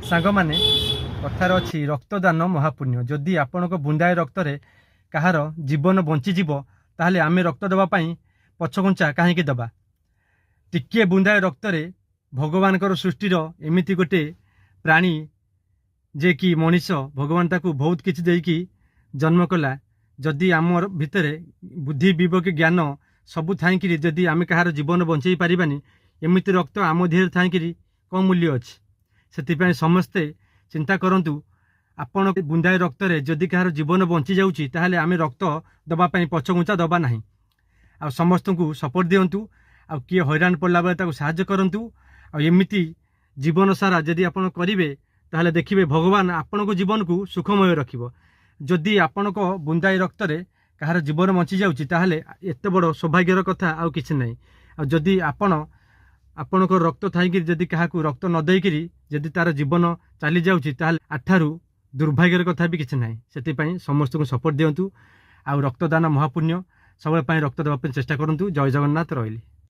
ସାଙ୍ଗମାନେ, କଥାରେ ଅଛି, ରକ୍ତଦାନ ମହାପୁଣ୍ୟ। ଯଦି ଆପଣଙ୍କ ବୁନ୍ଦାଏ ରକ୍ତରେ କାହାର ଜୀବନ ବଞ୍ଚିଯିବ, ତାହେଲେ ଆମେ ରକ୍ତ ଦେବା ପାଇଁ ପଛଘୁଞ୍ଚା କାହିଁକି ଦେବା? ଟିକିଏ ବୁନ୍ଦାଏ ରକ୍ତରେ ଭଗବାନଙ୍କର ସୃଷ୍ଟିର ଏମିତି ଗୋଟେ ପ୍ରାଣୀ ଯେ କି ମଣିଷ, ଭଗବାନ ତାକୁ ବହୁତ କିଛି ଦେଇକି ଜନ୍ମ କଲା। ଯଦି ଆମର ଭିତରେ ବୁଦ୍ଧି, ବିବେକ, ଜ୍ଞାନ ସବୁ ଥାଇକିରି ଯଦି ଆମେ କାହାର ଜୀବନ ବଞ୍ଚେଇ ପାରିବାନି, ଏମିତି ରକ୍ତ ଆମ ଦେହରେ ଥାଇକିରି କ'ଣ ମୂଲ୍ୟ ଅଛି? ସେଥିପାଇଁ ସମସ୍ତେ ଚିନ୍ତା କରନ୍ତୁ, ଆପଣ ବୁନ୍ଦାଏ ରକ୍ତରେ ଯଦି କାହାର ଜୀବନ ବଞ୍ଚି ଯାଉଛି, ତାହେଲେ ଆମେ ରକ୍ତ ଦେବା ପାଇଁ ପଛଘୁଞ୍ଚା ଦେବା ନାହିଁ। ଆଉ ସମସ୍ତଙ୍କୁ ସପୋର୍ଟ ଦିଅନ୍ତୁ, ଆଉ କିଏ ହଇରାଣ ପଡ଼ିଲା ବେଳେ ତାକୁ ସାହାଯ୍ୟ କରନ୍ତୁ। ଆଉ ଏମିତି ଜୀବନ ସାରା ଯଦି ଆପଣ କରିବେ, ତାହେଲେ ଦେଖିବେ ଭଗବାନ ଆପଣଙ୍କ ଜୀବନକୁ ସୁଖମୟ ରଖିବ। ଯଦି ଆପଣଙ୍କ ବୁନ୍ଦାଏ ରକ୍ତରେ କାହାର ଜୀବନ ବଞ୍ଚି ଯାଉଛି, ତାହେଲେ ଏତେ ବଡ଼ ସୌଭାଗ୍ୟର କଥା ଆଉ କିଛି ନାହିଁ। ଆଉ ଯଦି ଆପଣ ଆପଣଙ୍କ ରକ୍ତ ଥାଇକିରି ଯଦି କାହାକୁ ରକ୍ତ ନ ଦେଇକିରି ଯଦି ତାର ଜୀବନ ଚାଲିଯାଉଛି, ତାହେଲେ ଏଠାରୁ ଦୁର୍ଭାଗ୍ୟର କଥା ବି କିଛି ନାହିଁ। ସେଥିପାଇଁ ସମସ୍ତଙ୍କୁ ସପୋର୍ଟ ଦିଅନ୍ତୁ ଆଉ ରକ୍ତଦାନ ମହାପୁଣ୍ୟ, ସବୁବେଳେ ପାଇଁ ରକ୍ତ ଦେବା ପାଇଁ ଚେଷ୍ଟା କରନ୍ତୁ। ଜୟ ଜଗନ୍ନାଥ, ରହିଲି।